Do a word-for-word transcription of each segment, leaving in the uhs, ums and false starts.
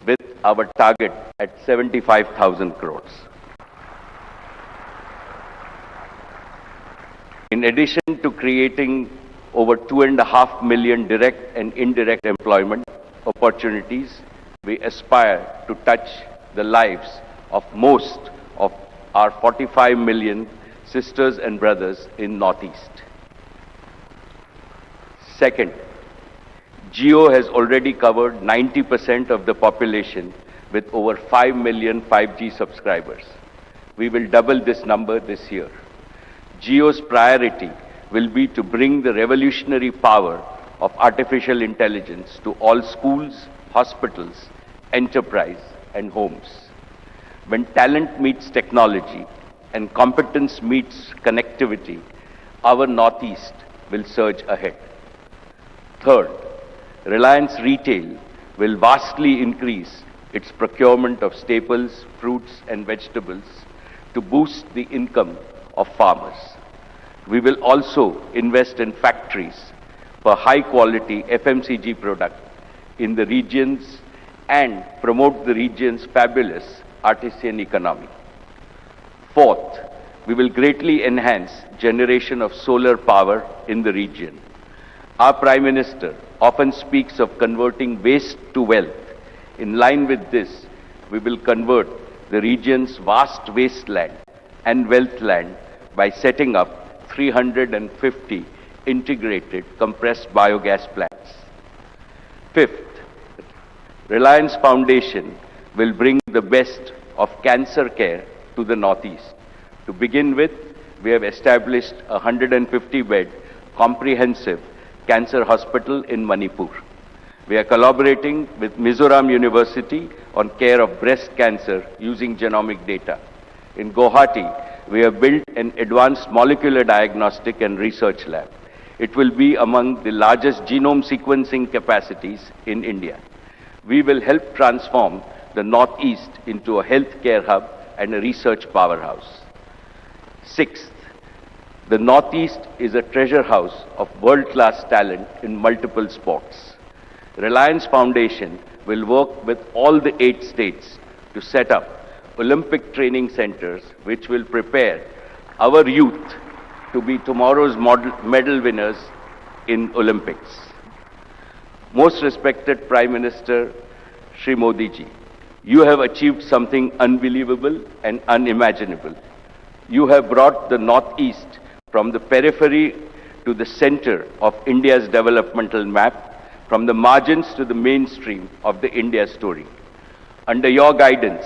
with our target at seventy-five thousand crores. In addition to creating over two and a half million direct and indirect employment opportunities, we aspire to touch the lives of most of our forty-five million sisters and brothers in Northeast. Second, Jio has already covered ninety percent of the population with over five million five G subscribers. We will double this number this year. Jio's priority will be to bring the revolutionary power of artificial intelligence to all schools, hospitals, enterprise, and homes. When talent meets technology and competence meets connectivity, our Northeast will surge ahead. Third, Reliance Retail will vastly increase its procurement of staples, fruits, and vegetables to boost the income of farmers. We will also invest in factories for high quality F M C G product in the regions and promote the region's fabulous artisan economy. Fourth, we will greatly enhance generation of solar power in the region. Our Prime Minister often speaks of converting waste to wealth. In line with this, we will convert the region's vast wasteland and wealth land by setting up three hundred and fifty integrated compressed biogas plants. Fifth, Reliance Foundation will bring the best of cancer care to the Northeast. To begin with, we have established a hundred and fifty bed comprehensive cancer hospital in Manipur. We are collaborating with Mizoram University on care of breast cancer using genomic data. In Guwahati, we have built an advanced molecular diagnostic and research lab. It will be among the largest genome sequencing capacities in India. We will help transform the Northeast into a healthcare hub and a research powerhouse. Sixth, the Northeast is a treasure house of world-class talent in multiple sports. Reliance Foundation will work with all the eight states to set up Olympic training centers which will prepare our youth to be tomorrow's model, medal winners in Olympics. Most respected Prime Minister Shri Modi ji, you have achieved something unbelievable and unimaginable. You have brought the Northeast from the periphery to the center of India's developmental map, from the margins to the mainstream of the India story. Under your guidance,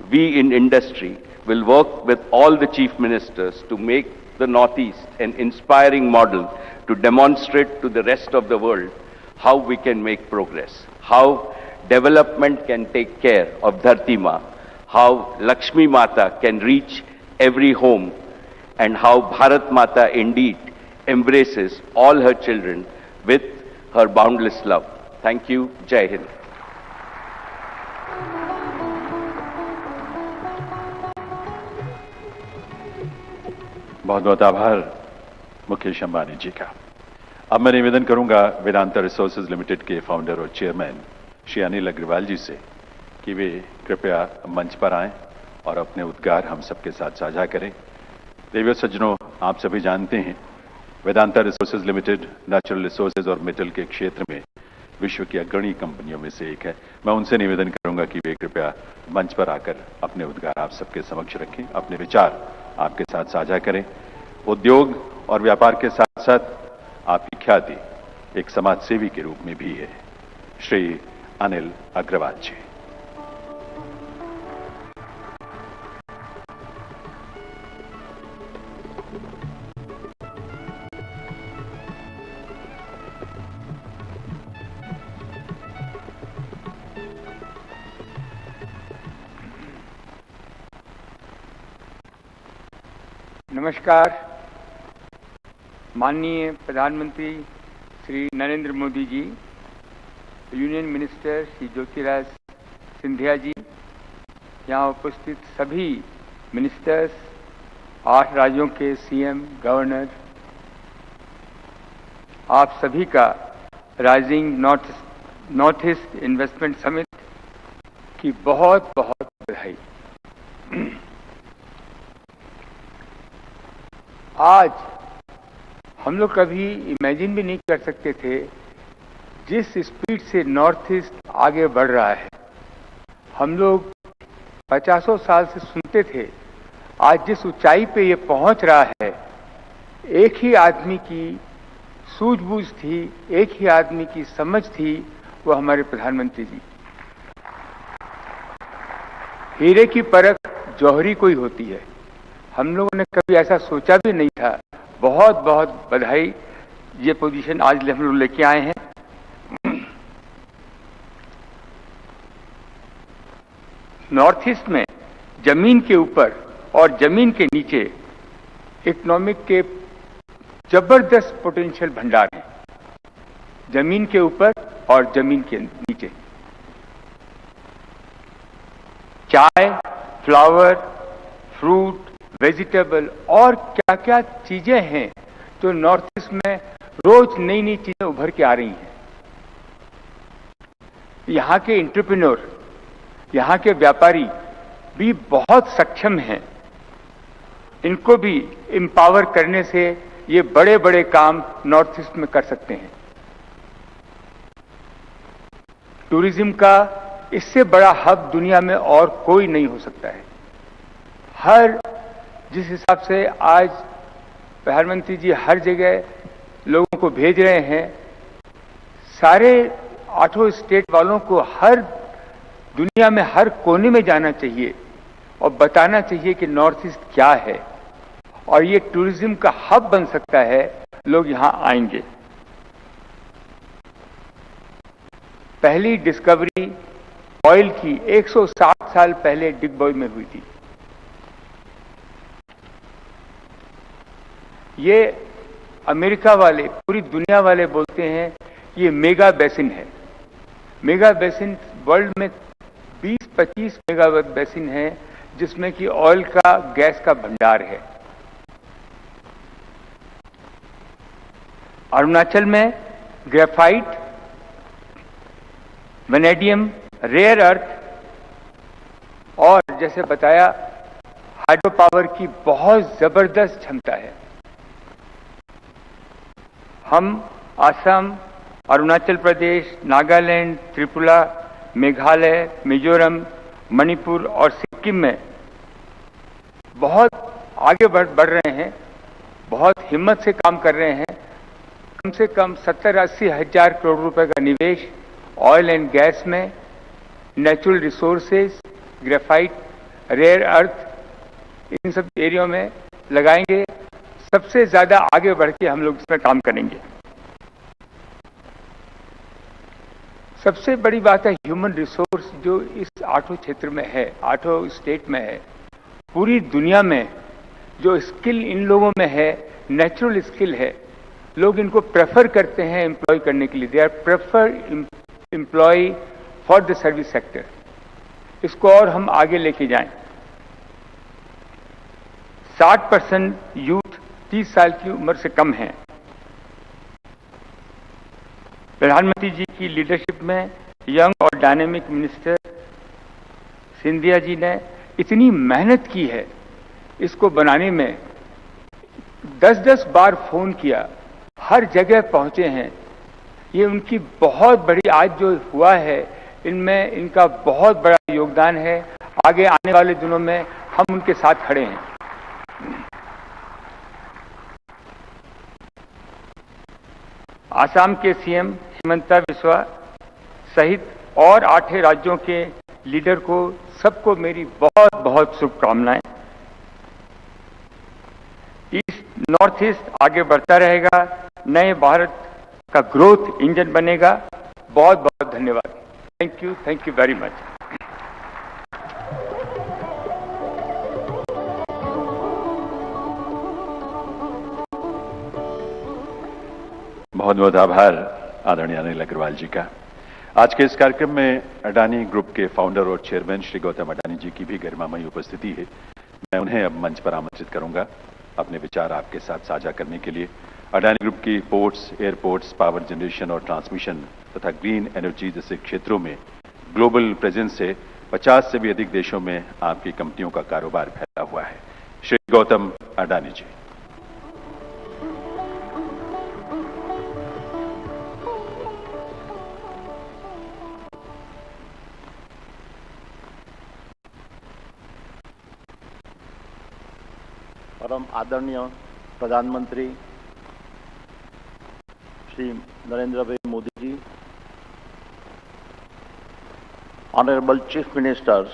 we in industry will work with all the chief ministers to make the Northeast an inspiring model to demonstrate to the rest of the world how we can make progress, how development can take care of Dharti Ma, how Lakshmi Mata can reach every home, and how Bharat Mata indeed embraces all her children with her boundless love. Thank you. Jai Hind. बहुत बहुत आभार मुकेश अंबानी जी का। अब मैं निवेदन करूंगा Vedanta resources limited के फाउंडर और चेयरमैन श्री अनिल अग्रवाल जी से कि वे कृपया मंच पर आएं और अपने उद्गार हम सबके साथ साझा करें। देवियों सज्जनों, आप सभी जानते हैं, Vedanta resources limited natural resources और मेटल के क्षेत्र में विश्व की अग्रणी कंपनियों में से एक है। मैं उनसे निवेदन करूंगा कि वे कृपया मंच पर आकर अपने उद्गार आप सबके समक्ष रखें, अपने विचार आपके साथ साझा करें। उद्योग और व्यापार के साथ-साथ आपकी ख्याति एक समाजसेवी के रूप में भी है। श्री अनिल अग्रवाल जी। नमस्कार। माननीय प्रधानमंत्री श्री नरेंद्र मोदी जी, यूनियन मिनिस्टर श्री ज्योतिराज सिंधिया जी, यहाँ उपस्थित सभी मिनिस्टर्स, आठ राज्यों के सीएम, गवर्नर, आप सभी का rising north, north east investment summit की बहुत बहुत बधाई। आज हम लोग कभी इमेजिन भी नहीं कर सकते थे जिस स्पीड से नॉर्थ ईस्ट आगे बढ़ रहा है। हम लोग पचासों साल से सुनते थे, आज जिस ऊंचाई पे ये पहुंच रहा है, एक ही आदमी की सूझबूझ थी, एक ही आदमी की समझ थी, वो हमारे प्रधानमंत्री जी। हीरे की परख जौहरी को ही होती है। हम लोगों ने कभी ऐसा सोचा भी नहीं था। बहुत बहुत बधाई, ये पोजीशन आज हम लोग लेके आए हैं। नॉर्थ ईस्ट में जमीन के ऊपर और जमीन के नीचे इकोनॉमिक के जबरदस्त पोटेंशियल भंडार हैं, जमीन के ऊपर और जमीन के नीचे। चाय, फ्लावर, फ्रूट, वेजिटेबल और क्या-क्या चीजें हैं जो नॉर्थ ईस्ट में रोज नई-नई चीजें उभर के आ रही हैं। यहाँ के एंटरप्रेन्योर, यहाँ के व्यापारी भी बहुत सक्षम हैं। इनको भी एम्पावर करने से ये बड़े-बड़े काम नॉर्थ ईस्ट में कर सकते हैं। टूरिज्म का इससे बड़ा हब दुनिया में और कोई नहीं हो सकता है। हर, जिस हिसाब से आज प्रधानमंत्री जी हर जगह लोगों को भेज रहे हैं, सारे आठों स्टेट वालों को हर दुनिया में हर कोने में जाना चाहिए और बताना चाहिए कि नॉर्थ ईस्ट क्या है और ये टूरिज्म का हब बन सकता है, लोग यहाँ आएंगे। पहली डिस्कवरी ऑयल की एक सौ साठ साल पहले डिगबॉय में हुई थी। ये अमेरिका वाले, पूरी दुनिया वाले बोलते हैं ये मेगा बेसिन है। मेगा बेसिन वर्ल्ड में बीस पच्चीस मेगा बेसिन है, जिसमें कि ऑयल का, गैस का भंडार है। अरुणाचल में ग्रेफाइट, वेनेडियम, रेयर अर्थ और जैसे बताया, हाइड्रो पावर की बहुत जबरदस्त क्षमता है। हम असम, अरुणाचल प्रदेश, नागालैंड, त्रिपुरा, मेघालय, मिजोरम, मणिपुर और सिक्किम में बहुत आगे बढ़, बढ़ रहे हैं, बहुत हिम्मत से काम कर रहे हैं। कम से कम सत्तर अस्सी हज़ार करोड़ रुपए का निवेश ऑयल एंड गैस में, natural resources, graphite, rare earth, इन सब एरिया में लगाएंगे। सबसे ज्यादा आगे बढ़ के हम लोग इसमें काम करेंगे। सबसे बड़ी बात है ह्यूमन रिसोर्स जो इस आठों क्षेत्र में है, आठों स्टेट में है। पूरी दुनिया में जो स्किल इन लोगों में है, नेचुरल स्किल है, लोग इनको प्रेफर करते हैं एम्प्लॉय करने के लिए। They are prefer employee for the service sector। इसको और हम आगे लेके जाएं। साठ परसेंट यूथ तीस साल की उम्र से कम हैं। प्रधानमंत्री जी की लीडरशिप में यंग और डायनेमिक मिनिस्टर सिंधिया जी ने इतनी मेहनत की है इसको बनाने में। दस दस बार फोन किया, हर जगह पहुंचे हैं। ये उनकी बहुत बड़ी, आज जो हुआ है, इनमें इनका बहुत बड़ा योगदान है। आगे आने वाले दिनों में हम उनके साथ खड़े हैं। आसाम के सीएम हिमंता बिस्वा सहित और आठे राज्यों के लीडर को, सबको मेरी बहुत बहुत शुभकामनाएं। ईस्ट, नॉर्थ ईस्ट आगे बढ़ता रहेगा, नए भारत का ग्रोथ इंजन बनेगा। बहुत बहुत धन्यवाद। Thank you, thank you very much। बहुत बहुत आभार आदरणीय अनिल अग्रवाल जी का। आज के इस कार्यक्रम में अडानी ग्रुप के फाउंडर और चेयरमैन श्री गौतम अडानी जी की भी गरिमामयी उपस्थिति है। मैं उन्हें अब मंच पर आमंत्रित करूंगा अपने विचार आपके साथ साझा करने के लिए। अडानी ग्रुप की पोर्ट्स, एयरपोर्ट्स, पावर जनरेशन और ट्रांसमिशन तथा ग्रीन एनर्जी जैसे क्षेत्रों में ग्लोबल प्रेजेंस है। पचास से भी अधिक देशों में आपकी कंपनियों का कारोबार फैला हुआ है। श्री गौतम अडानी जी। परम आदरणीय प्रधानमंत्री श्री नरेंद्र भाई मोदी ji, Honorable Chief Ministers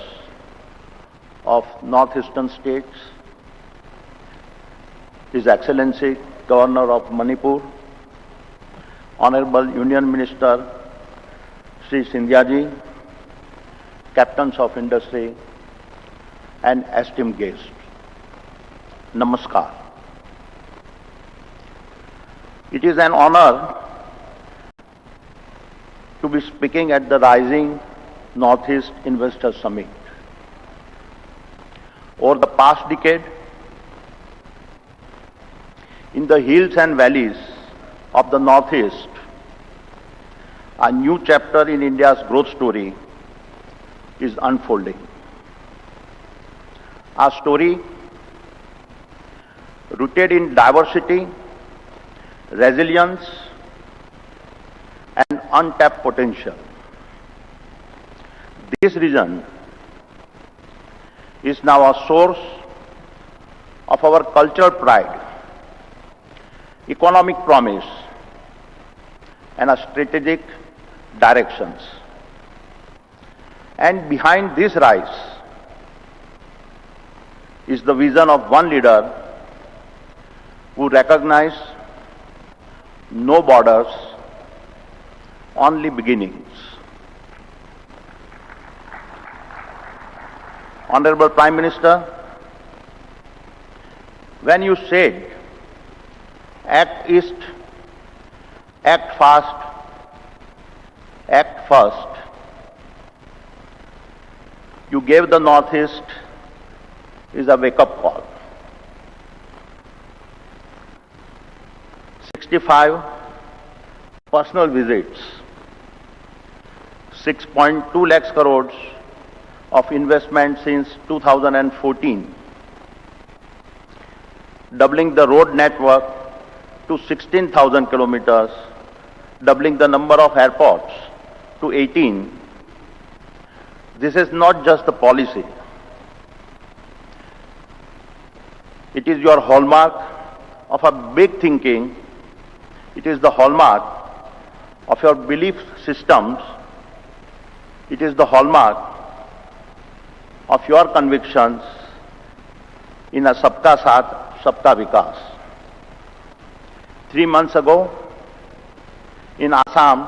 of North Eastern States, His Excellency Governor of Manipur, Honorable Union Minister Shri Scindia ji, Captains of Industry, and esteemed guests. Namaskar. It is an honor to be speaking at the Rising Northeast Investor Summit. Over the past decade, in the hills and valleys of the Northeast, a new chapter in India's growth story is unfolding. A story rooted in diversity, resilience, and untapped potential. This region is now a source of our cultural pride, economic promise, and a strategic directions. And behind this rise is the vision of one leader who recognizes no borders, only beginnings. Honorable Prime Minister, when you said, "Act East, act fast, act first," you gave the Northeast is a wake-up call. Sixty-five personal visits, six point two lakhs crores of investment since two thousand and fourteen, doubling the road network to sixteen thousand kilometers, doubling the number of airports to eighteen. This is not just the policy. It is your hallmark of a big thinking. It is the hallmark of your belief systems. It is the hallmark of your convictions in a Sabka Saath, Sabka Vikas. Three months ago, in Assam,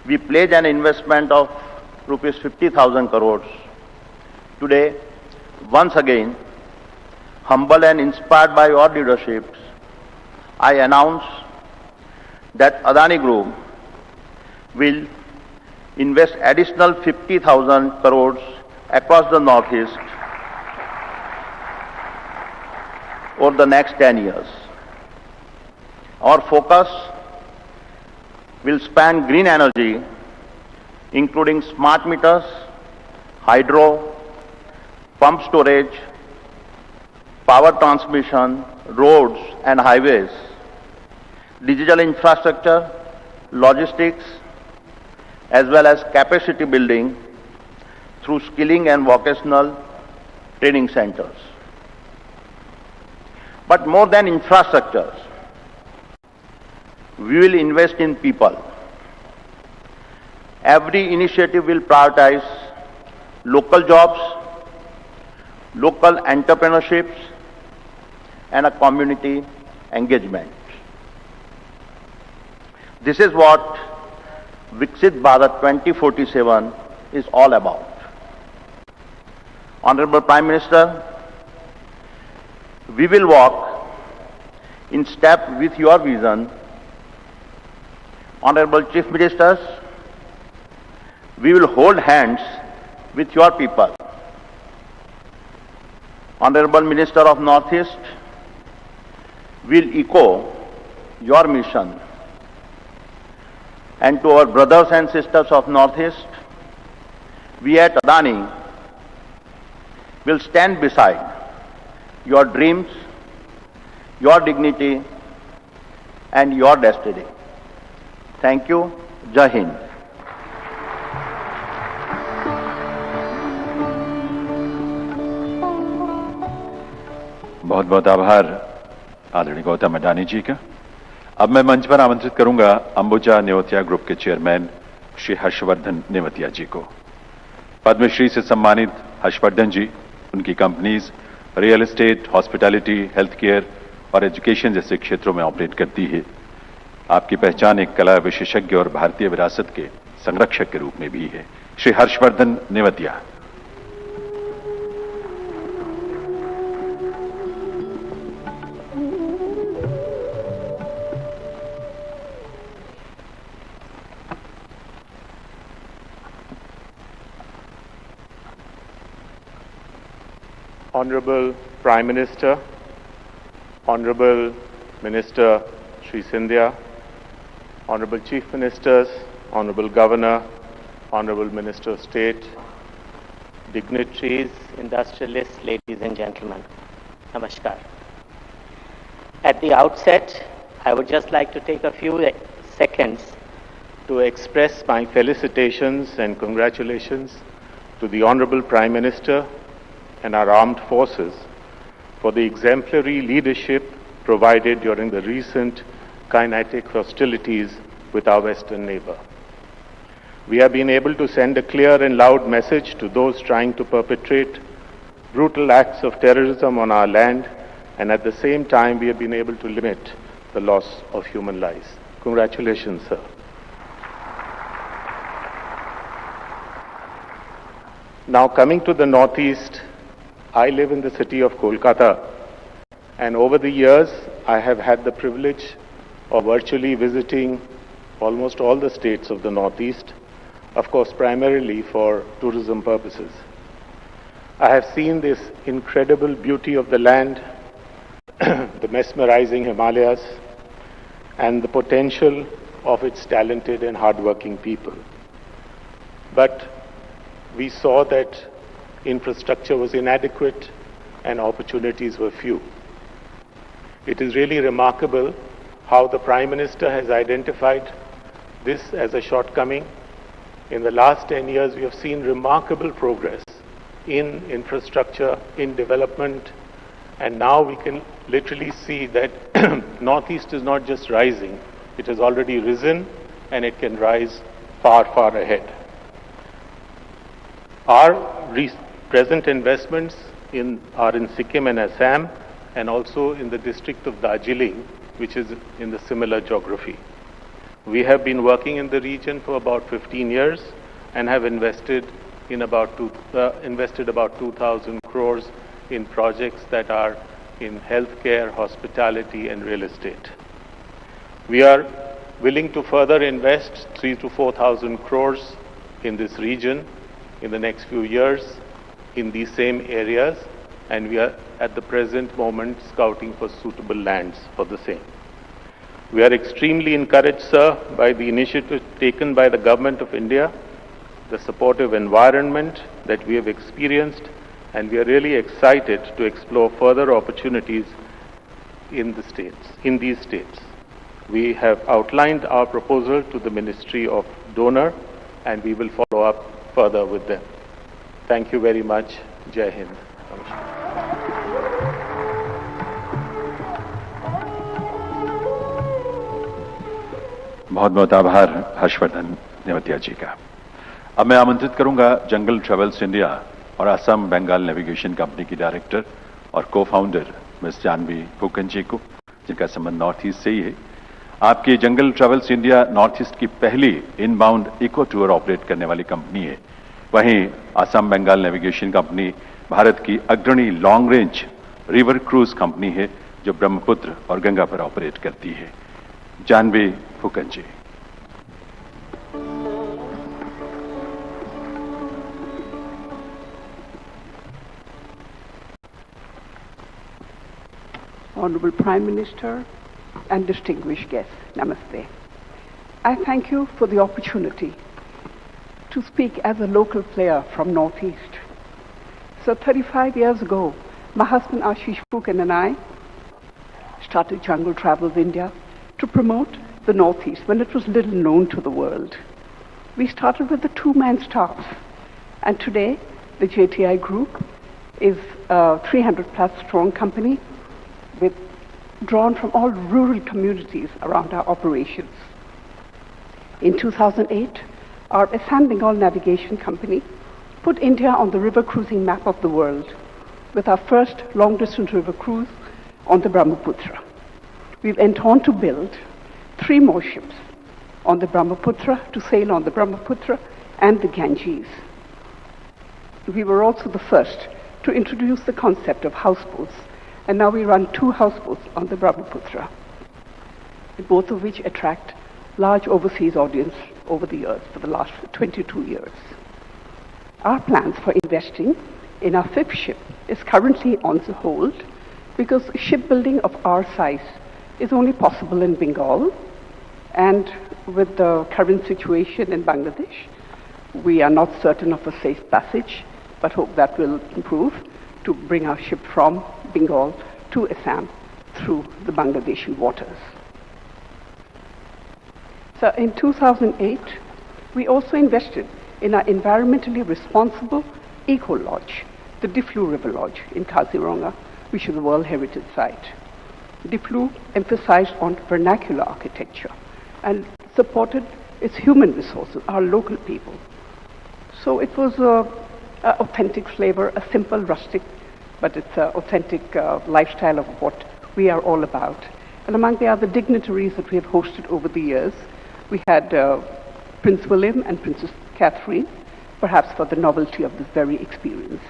we pledged an investment of rupees fifty thousand crores. Today, once again, humble and inspired by your leadership, I announce that Adani Group will invest additional fifty thousand crores across the Northeast over the next ten years. Our focus will span green energy, including smart meters, hydro, pump storage, power transmission, roads and highways, digital infrastructure, logistics, as well as capacity building through skilling and vocational training centers. But more than infrastructures, we will invest in people. Every initiative will prioritize local jobs, local entrepreneurships, and a community engagement. This is what Viksit Bharat twenty forty-seven is all about. Honorable Prime Minister, we will walk in step with your vision. Honorable Chief Ministers, we will hold hands with your people. Honorable Minister of Northeast, will echo your mission. And to our brothers and sisters of Northeast, We at Adani will stand beside your dreams, your dignity, and your destiny. Thank you. Jai Hind. बहुत बहुत आभार आदरणीय गौतम अडानी जी का। अब मैं मंच पर आमंत्रित करूंगा अंबुजा नेवतिया ग्रुप के चेयरमैन श्री हर्षवर्धन नेवतिया जी को। पद्मश्री से सम्मानित हर्षवर्धन जी, उनकी companies real estate, hospitality, health care और एजुकेशन जैसे क्षेत्रों में ऑपरेट करती है। आपकी पहचान एक कला विशेषज्ञ और भारतीय विरासत के संरक्षक के रूप में भी है। श्री हर्षवर्धन Nevatia. Honorable Prime Minister, Honorable Minister Shri Scindia, Honorable Chief Ministers, Honorable Governor, Honorable Minister of State, dignitaries, industrialists, ladies and gentlemen, Namaskar. At the outset, I would just like to take a few seconds to express my felicitations and congratulations to the Honorable Prime Minister and our armed forces for the exemplary leadership provided during the recent kinetic hostilities with our western neighbor. We have been able to send a clear and loud message to those trying to perpetrate brutal acts of terrorism on our land, and at the same time we have been able to limit the loss of human lives. Congratulations, sir. Now, coming to the Northeast, I live in the city of Kolkata, and over the years I have had the privilege of virtually visiting almost all the states of the Northeast, of course, primarily for tourism purposes. I have seen this incredible beauty of the land, the mesmerizing Himalayas, and the potential of its talented and hardworking people. But we saw that infrastructure was inadequate and opportunities were few. It is really remarkable how the Prime Minister has identified this as a shortcoming. In the last ten years, we have seen remarkable progress in infrastructure, in development, and now we can literally see that Northeast is not just rising, it has already risen and it can rise far, far ahead. Our re- present investments in, are in Sikkim and Assam, and also in the district of Darjeeling, which is in the similar geography. We have been working in the region for about fifteen years and have invested in about two, uh, invested about two thousand crores in projects that are in healthcare, hospitality, and real estate. We are willing to further invest three to four thousand crores in this region in the next few years in these same areas, and we are at the present moment scouting for suitable lands for the same. We are extremely encouraged, sir, by the initiative taken by the Government of India, the supportive environment that we have experienced, and we are really excited to explore further opportunities in the states, in these states. We have outlined our proposal to the Ministry of DoNER, and we will follow up further with them. Thank you very much. Jai Hind. Namaskar. बहुत बहुत आभार हर्षवर्धन नेवतिया जी का। अब मैं आमंत्रित करूंगा जंगल travels India और असम Bengal navigation company की डायरेक्टर और को फाउंडर मिस जानवी फुकन जी को, जिनका संबंध नॉर्थ ईस्ट से ही है। आपकी जंगल ट्रेवल्स इंडिया नॉर्थ ईस्ट की पहली इनबाउंड इको टूर ऑपरेट करने वाली कंपनी है। वहीं असम बंगाल नेविगेशन कंपनी भारत की अग्रणी long range river cruise company है, जो ब्रह्मपुत्र और गंगा पर ऑपरेट करती है। जानवी फुकन जी। Honorable Prime Minister and distinguished guests, Namaste. I thank you for the opportunity to speak as a local player from Northeast. So thirty-five years ago, my husband Ashish Phukan and I started Jungle Travels India to promote the Northeast when it was little known to the world. We started with a two-man staff, and today the J T I group is a three hundred plus strong company with, drawn from all rural communities around our operations. In two thousand eight, our Assam Bengal Navigation Company put India on the river cruising map of the world with our first long-distance river cruise on the Brahmaputra. We went on to build three more ships on the Brahmaputra to sail on the Brahmaputra and the Ganges. We were also the first to introduce the concept of houseboats, and now we run two houseboats on the Brahmaputra, both of which attract large overseas audience over the years, for the last twenty-two years. Our plans for investing in our fifth ship is currently on hold because shipbuilding of our size is only possible in Bengal, and with the current situation in Bangladesh, we are not certain of a safe passage, but hope that will improve to bring our ship from Bengal to Assam through the Bangladeshi waters. So in two thousand eight, we also invested in our environmentally responsible eco lodge, the Diplu River Lodge in Kaziranga, which is a World Heritage Site. Diplu emphasized on vernacular architecture and supported its human resources, our local people. So it was a, a authentic flavor, a simple, rustic, but it's an authentic uh, lifestyle of what we are all about. And among the other dignitaries that we have hosted over the years, we had uh, Prince William and Princess Catherine, perhaps for the novelty of this very experience.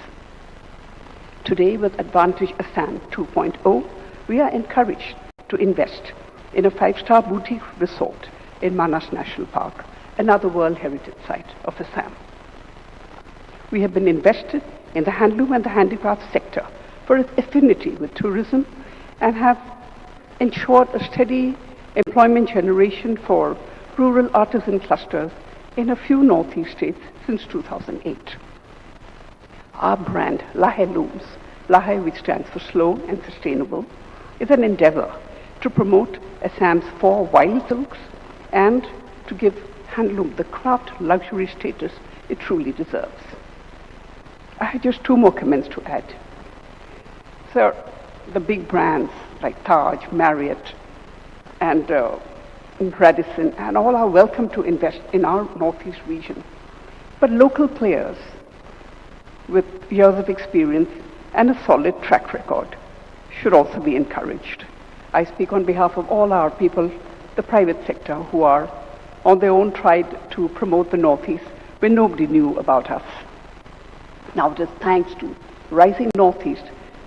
Today, with Advantage Assam two point oh, we are encouraged to invest in a five-star boutique resort in Manas National Park, another World Heritage Site of Assam. We have been invested in the handloom and the handicraft sector for its affinity with tourism and have ensured a steady employment generation for rural artisan clusters in a few Northeast states since two thousand eight. Our brand, Lahai Looms, Lahai, which stands for slow and sustainable, is an endeavor to promote Assam's four wild silks and to give handloom the craft luxury status it truly deserves. I have just two more comments to add. Sir, the big brands like Taj, Marriott, and uh, Radisson, and all are welcome to invest in our Northeast region. But local players with years of experience and a solid track record should also be encouraged. I speak on behalf of all our people, the private sector, who are on their own tried to promote the Northeast when nobody knew about us. Now it is thanks to Rising Northeast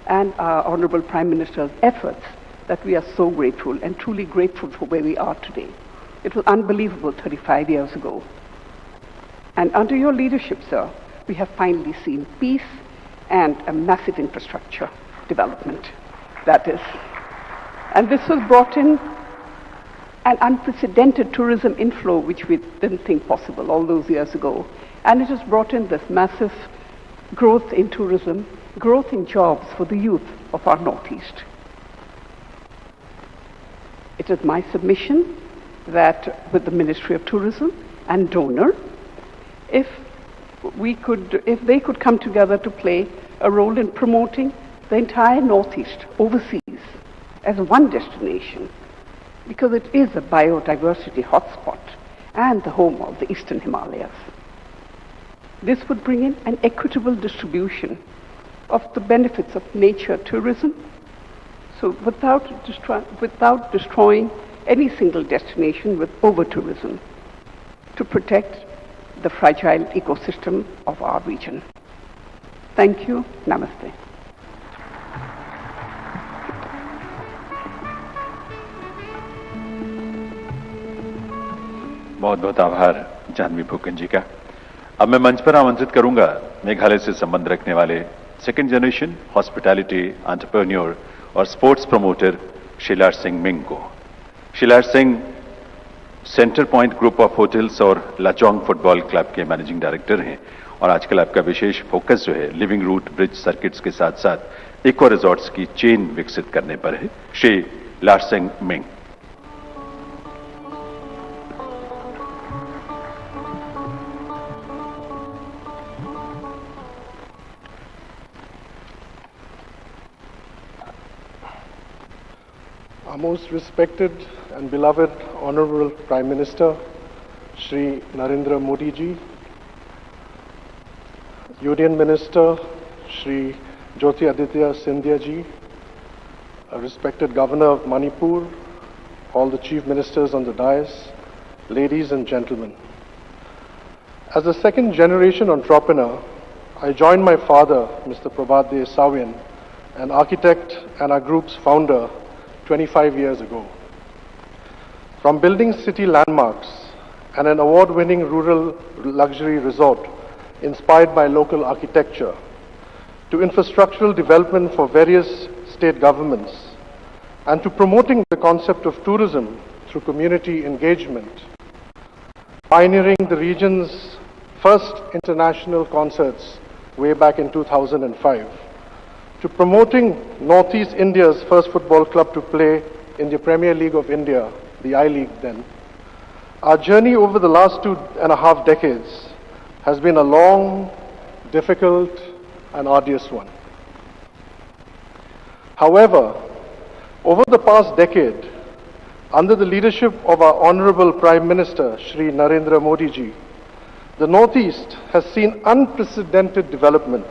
and our Honorable Prime Minister's efforts that we are so grateful and truly grateful for where we are today. It was unbelievable thirty-five years ago. And under your leadership, sir, we have finally seen peace and a massive infrastructure development. That is. And this has brought in an unprecedented tourism inflow, which we didn't think possible all those years ago. And it has brought in this massive growth in tourism, growth in jobs for the youth of our Northeast. It is my submission that with the Ministry of Tourism and DoNER, if we could, if they could come together to play a role in promoting the entire Northeast overseas as one destination, because it is a biodiversity hotspot and the home of the Eastern Himalayas. This would bring in an equitable distribution of the benefits of nature tourism, so without, destroy, without destroying any single destination with over-tourism, to protect the fragile ecosystem of our region. Thank you. Namaste. बहुत बहुत आभार जानवी फुकन जी का। अब मैं मंच पर आमंत्रित करूंगा मेघालय से संबंध रखने वाले सेकंड जनरेशन हॉस्पिटैलिटी एंटरप्रेन्योर और स्पोर्ट्स प्रमोटर शिलार सिंह मिंग को। शिलार Singh centre point group of hotels और लाचोंग फुटबॉल क्लब के मैनेजिंग डायरेक्टर हैं और आजकल आपका विशेष फोकस जो है लिविंग रूट ब्रिज सर्किट्स के साथ साथ इको रिजॉर्ट्स की चेन विकसित करने पर है, श्री लार्सेंग Ming. Our most respected and beloved Honorable Prime Minister, Shri Narendra Modi ji, Union Minister, Shri Jyotiraditya Scindia ji, a respected Governor of Manipur, all the Chief Ministers on the dais, ladies and gentlemen. As a second generation entrepreneur, I joined my father, Mister Prabhat Dey Sawin, an architect and our group's founder, twenty-five years ago. From building city landmarks and an award winning rural luxury resort inspired by local architecture, to infrastructural development for various state governments, and to promoting the concept of tourism through community engagement, pioneering the region's first international concerts way back in two thousand five, to promoting Northeast India's first football club to play in the Premier League of India, the I League then. Our journey over the last two and a half decades has been a long, difficult, and arduous one. However, over the past decade, under the leadership of our Honorable Prime Minister Shri Narendra Modi ji, the Northeast has seen unprecedented development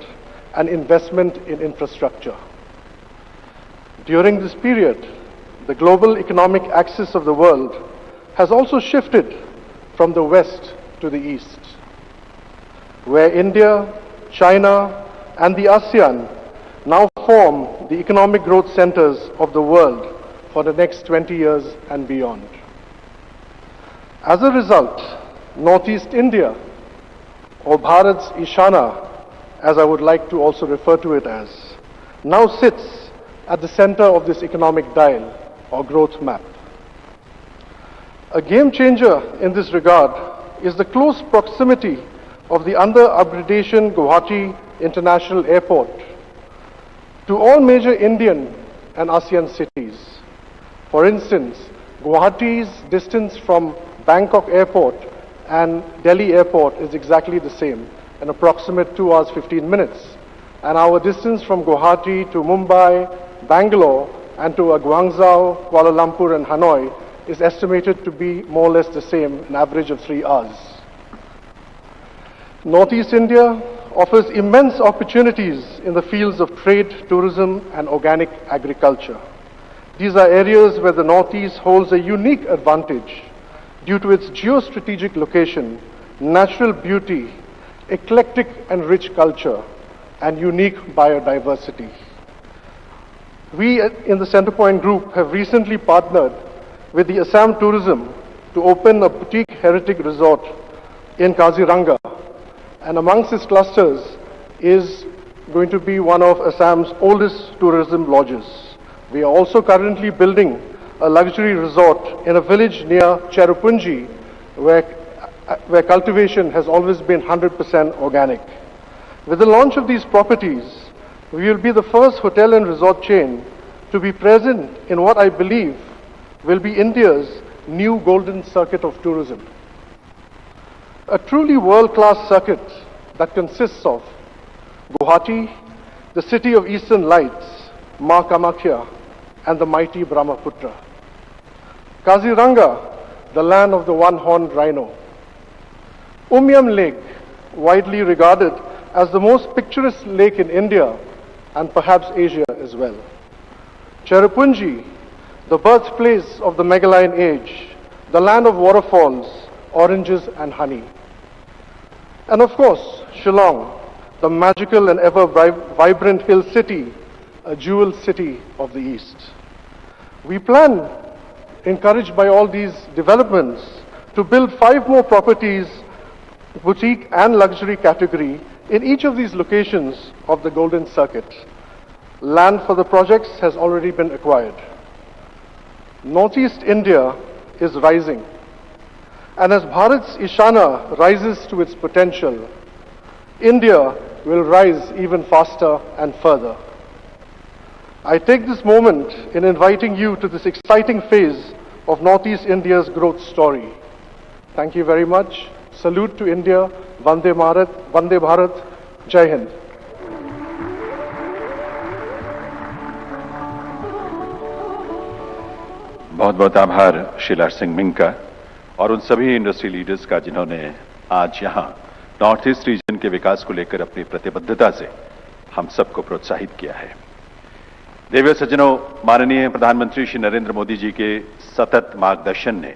and investment in infrastructure. During this period, the global economic axis of the world has also shifted from the west to the east, where India, China, and the ASEAN now form the economic growth centers of the world for the next twenty years and beyond. As a result, Northeast India, or Bharat's Ishana, as I would like to also refer to it as, now sits at the center of this economic dial or growth map. A game changer in this regard is the close proximity of the under upgradation Guwahati International Airport to all major Indian and ASEAN cities. For instance, Guwahati's distance from Bangkok Airport and Delhi Airport is exactly the same, an approximate two hours fifteen minutes. And our distance from Guwahati to Mumbai, Bangalore, and to uh, Guangzhou, Kuala Lumpur, and Hanoi is estimated to be more or less the same, an average of three hours. Northeast India offers immense opportunities in the fields of trade, tourism, and organic agriculture. These are areas where the Northeast holds a unique advantage due to its geostrategic location, natural beauty, eclectic and rich culture, and unique biodiversity. We in the Centrepoint Group have recently partnered with the Assam Tourism to open a boutique heritage resort in Kaziranga, and amongst its clusters is going to be one of Assam's oldest tourism lodges. We are also currently building a luxury resort in a village near Cherrapunji, where, where cultivation has always been hundred percent organic. With the launch of these properties, we will be the first hotel and resort chain to be present in what I believe will be India's new golden circuit of tourism. A truly world-class circuit that consists of Guwahati, the city of eastern lights, Ma Kamakhya, and the mighty Brahmaputra. Kaziranga, the land of the one-horned rhino. Umiam Lake, widely regarded as the most picturesque lake in India and perhaps Asia as well. Cherrapunji, the birthplace of the Meghalayan age, the land of waterfalls, oranges and honey. And of course, Shillong, the magical and ever vib- vibrant hill city, a jewel city of the East. We plan, encouraged by all these developments, to build five more properties, boutique and luxury category, in each of these locations of the Golden Circuit. Land for the projects has already been acquired. Northeast India is rising. And as Bharat's Ishana rises to its potential, India will rise even faster and further. I take this moment in inviting you to this exciting phase of Northeast India's growth story. Thank you very much. Salute to India. Vande Bharat. Vande Bharat. Jai Hind. बहुत बहुत आभार शीला सिंह मिंग का और उन सभी industry leaders का, जिन्होंने आज यहाँ नॉर्थ ईस्ट रीजन के विकास को लेकर अपनी प्रतिबद्धता से हम सबको प्रोत्साहित किया है। देवी और सज्जनों, माननीय प्रधानमंत्री श्री नरेंद्र मोदी जी के सतत मार्गदर्शन ने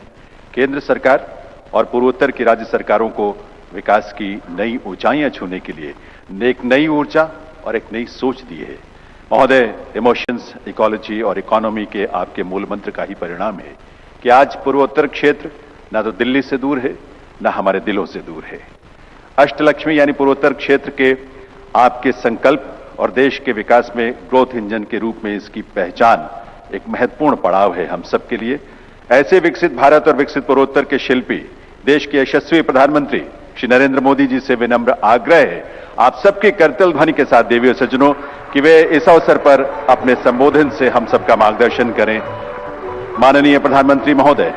केंद्र सरकार और पूर्वोत्तर की राज्य सरकारों को विकास की नई ऊंचाइयां छूने के लिए एक नई ऊर्जा और एक नई सोच दी है। महोदय, इमोशंस, इकोलॉजी और इकोनॉमी के आपके मूल मंत्र का ही परिणाम है कि आज पूर्वोत्तर क्षेत्र ना तो दिल्ली से दूर है, ना हमारे दिलों से दूर है। अष्टलक्ष्मी यानी पूर्वोत्तर क्षेत्र के आपके संकल्प और देश के विकास में ग्रोथ इंजन के रूप में इसकी पहचान एक महत्वपूर्ण पड़ाव है हम सबके लिए। ऐसे विकसित भारत और विकसित पूर्वोत्तर के शिल्पी, देश के यशस्वी प्रधानमंत्री श्री नरेंद्र मोदी जी से विनम्र आग्रह है, आप सबके करतल ध्वनि के साथ, देवी और सज्जनों, कि वे इस अवसर पर अपने संबोधन से हम सबका मार्गदर्शन करें। माननीय प्रधानमंत्री महोदय।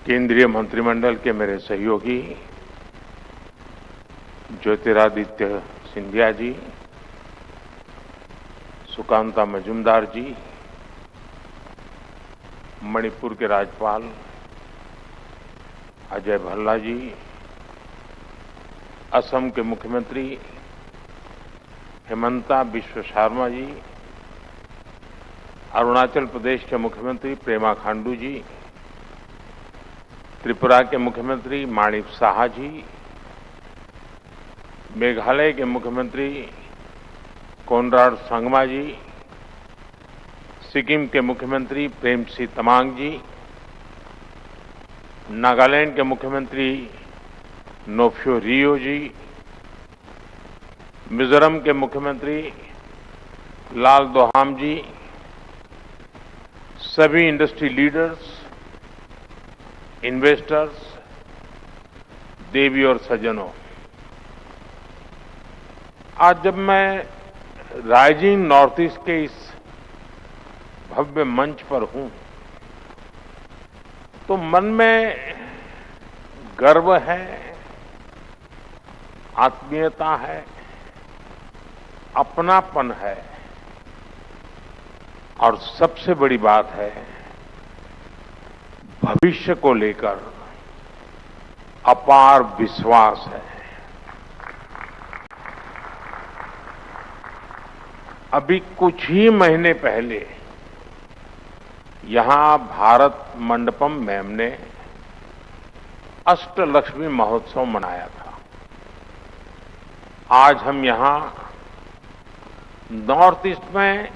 केंद्रीय मंत्रिमंडल के मेरे सहयोगी ज्योतिरादित्य सिंधिया जी, सुकांता मजूमदार जी, मणिपुर के राज्यपाल अजय भल्ला जी, असम के मुख्यमंत्री हिमंता बिश्व शर्मा जी, अरुणाचल प्रदेश के मुख्यमंत्री पेमा खांडू जी, त्रिपुरा के मुख्यमंत्री माणिक साहा जी, मेघालय के मुख्यमंत्री कोनराड संगमा जी, सिक्किम के मुख्यमंत्री प्रेम सिंह तमांग जी, नागालैंड के मुख्यमंत्री नोफ्यो रियो जी, मिजोरम के मुख्यमंत्री लाल दोहाम जी, सभी इंडस्ट्री लीडर्स, इन्वेस्टर्स, देवी और सज्जनों, आज जब मैं राइजिंग नॉर्थ ईस्ट के इस भव्य मंच पर हूं, तो मन में गर्व है, आत्मीयता है, अपनापन है और सबसे बड़ी बात है, भविष्य को लेकर अपार विश्वास है। अभी कुछ ही महीने पहले यहां भारत मंडपम में हमने अष्टलक्ष्मी महोत्सव मनाया था। आज हम यहां नॉर्थ ईस्ट में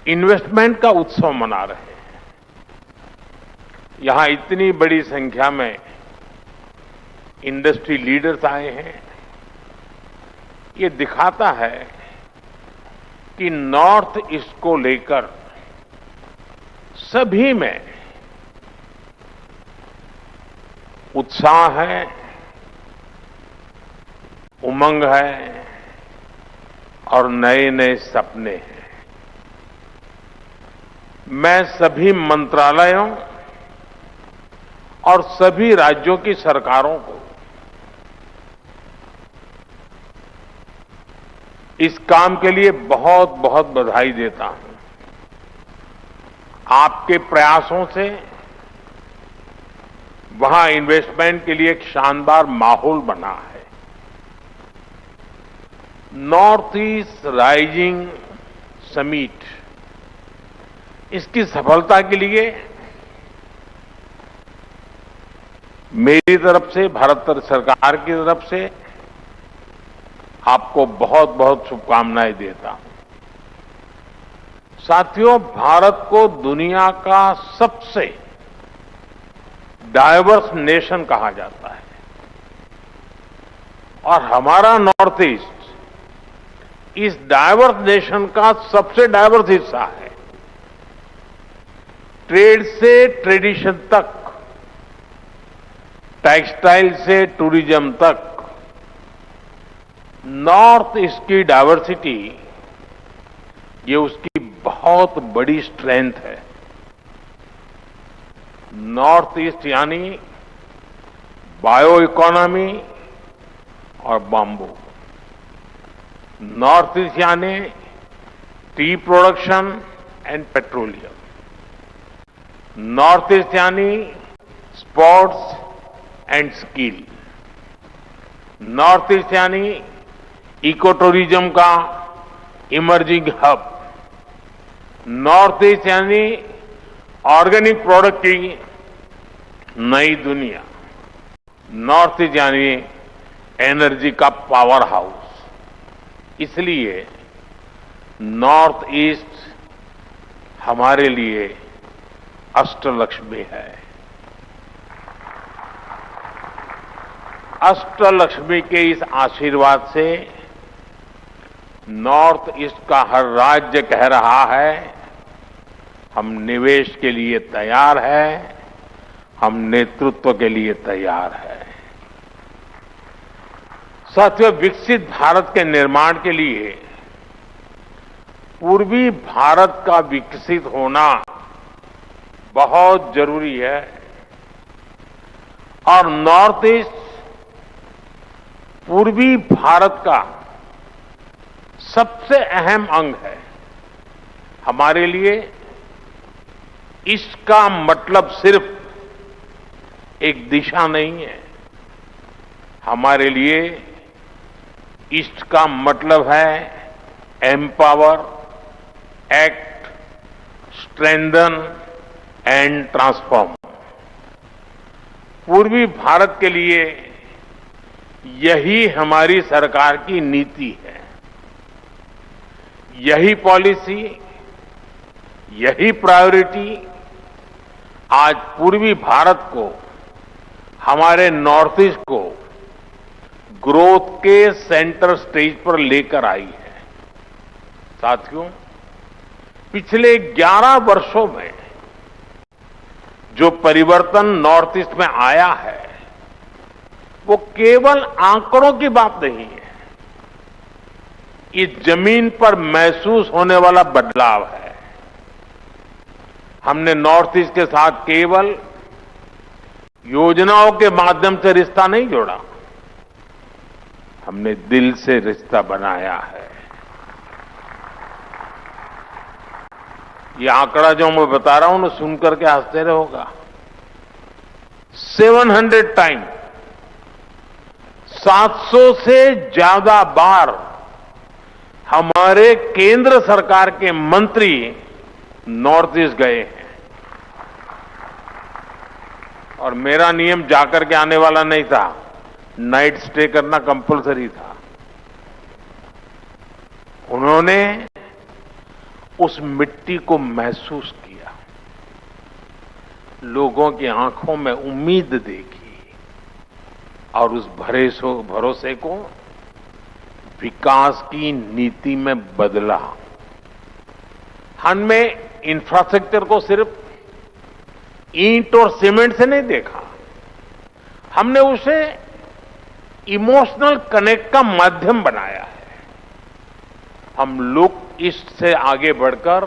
इन्वेस्टमेंट का उत्सव मना रहे हैं। यहां इतनी बड़ी संख्या में इंडस्ट्री लीडर्स आए हैं, ये दिखाता है कि नॉर्थ ईस्ट को लेकर सभी में उत्साह है, उमंग है और नए नए सपने हैं। मैं सभी मंत्रालयों और सभी राज्यों की सरकारों को इस काम के लिए बहुत बहुत बधाई देता हूं। आपके प्रयासों से वहां इन्वेस्टमेंट के लिए एक शानदार माहौल बना है। नॉर्थ ईस्ट राइजिंग समिट, इसकी सफलता के लिए मेरी तरफ से, भारत सरकार की तरफ से आपको बहुत बहुत शुभकामनाएं देता हूं। साथियों, भारत को दुनिया का सबसे डाइवर्स नेशन कहा जाता है। और हमारा नॉर्थ ईस्ट इस डाइवर्स नेशन का सबसे डाइवर्स हिस्सा है। ट्रेड से ट्रेडिशन तक, टेक्सटाइल से टूरिज्म तक, नॉर्थ ईस्ट की डाइवर्सिटी, ये उसकी बहुत बड़ी स्ट्रेंथ है। नॉर्थ ईस्ट यानी बायो इकोनॉमी और बाम्बू, नॉर्थ ईस्ट यानी tea production and petroleum, north east यानी sports and skill, north east यानी इको टूरिज्म का इमर्जिंग हब, नॉर्थ ईस्ट यानी ऑर्गेनिक प्रोडक्ट की नई दुनिया, नॉर्थ ईस्ट यानी एनर्जी का पावर हाउस। इसलिए नॉर्थ ईस्ट हमारे लिए अष्टलक्ष्मी है। अष्टलक्ष्मी के इस आशीर्वाद से नॉर्थ ईस्ट का हर राज्य कह रहा है, हम निवेश के लिए तैयार है, हम नेतृत्व के लिए तैयार है। साथियों, विकसित भारत के निर्माण के लिए पूर्वी भारत का विकसित होना बहुत जरूरी है और नॉर्थ ईस्ट पूर्वी भारत का सबसे अहम अंग है। हमारे लिए इसका मतलब सिर्फ एक दिशा नहीं है, हमारे लिए इसका मतलब है empower, act, strengthen and transform. पूर्वी भारत के लिए यही हमारी सरकार की नीति है। यही पॉलिसी, यही प्रायोरिटी आज पूर्वी भारत को, हमारे नॉर्थ ईस्ट को ग्रोथ के सेंटर स्टेज पर लेकर आई है। साथियों, पिछले ग्यारह वर्षों में जो परिवर्तन नॉर्थ ईस्ट में आया है, वो केवल आंकड़ों की बात नहीं है, ये जमीन पर महसूस होने वाला बदलाव है। हमने नॉर्थ ईस्ट के साथ केवल योजनाओं के माध्यम से रिश्ता नहीं जोड़ा, हमने दिल से रिश्ता बनाया है। ये आंकड़ा जो मैं बता रहा हूं ना, सुन करके आश्चर्य होगा। सेवन हंड्रेड टाइम, सात सौ से ज्यादा बार हमारे केंद्र सरकार के मंत्री नॉर्थ ईस्ट गए हैं। और मेरा नियम जाकर के आने वाला नहीं था, नाइट स्टे करना कंपलसरी था। उन्होंने उस मिट्टी को महसूस किया, लोगों की आंखों में उम्मीद देखी और उस भरेसो-, भरोसे को विकास की नीति में बदला। हमने इंफ्रास्ट्रक्चर को सिर्फ ईंट और सीमेंट से नहीं देखा, हमने उसे इमोशनल कनेक्ट का माध्यम बनाया है। हम लुक ईस्ट से आगे बढ़कर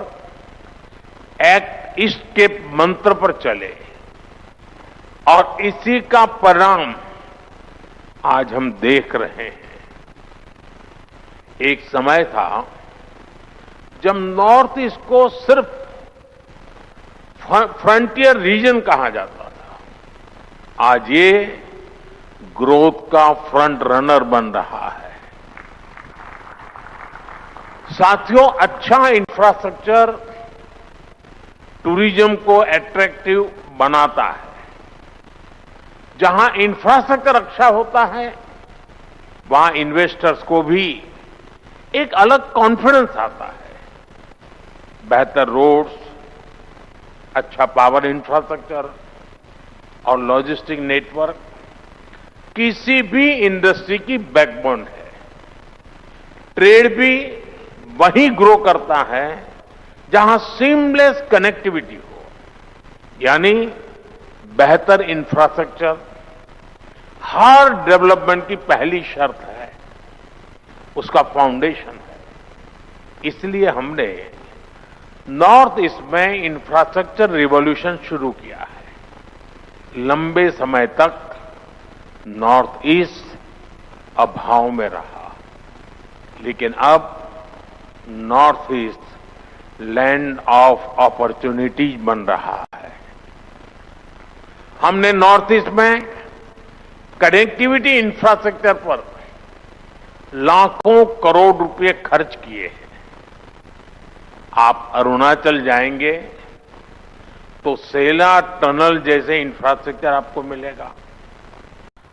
एक्ट ईस्ट के मंत्र पर चले और इसी का परिणाम आज हम देख रहे हैं। एक समय था जब नॉर्थ ईस्ट को सिर्फ फ्रंटियर रीजन कहा जाता था, आज ये ग्रोथ का फ्रंट रनर बन रहा है। साथियों, अच्छा इंफ्रास्ट्रक्चर टूरिज्म को अट्रैक्टिव बनाता है। जहां इंफ्रास्ट्रक्चर अच्छा होता है, वहां इन्वेस्टर्स को भी एक अलग कॉन्फिडेंस आता है। बेहतर रोड्स, अच्छा पावर इंफ्रास्ट्रक्चर और लॉजिस्टिक नेटवर्क, किसी भी इंडस्ट्री की बैकबोन है। ट्रेड भी वहीं ग्रो करता है जहां सीमलेस कनेक्टिविटी हो, यानी बेहतर इंफ्रास्ट्रक्चर हर डेवलपमेंट की पहली शर्त है, उसका फाउंडेशन है। इसलिए हमने नॉर्थ ईस्ट में इंफ्रास्ट्रक्चर रिवॉल्यूशन शुरू किया है। लंबे समय तक नॉर्थ ईस्ट अभाव में रहा, लेकिन अब north east land of opportunities बन रहा है। हमने नॉर्थ ईस्ट में कनेक्टिविटी इंफ्रास्ट्रक्चर पर लाखों करोड़ रुपए खर्च किए हैं। आप अरुणाचल जाएंगे तो सेला टनल जैसे इंफ्रास्ट्रक्चर आपको मिलेगा।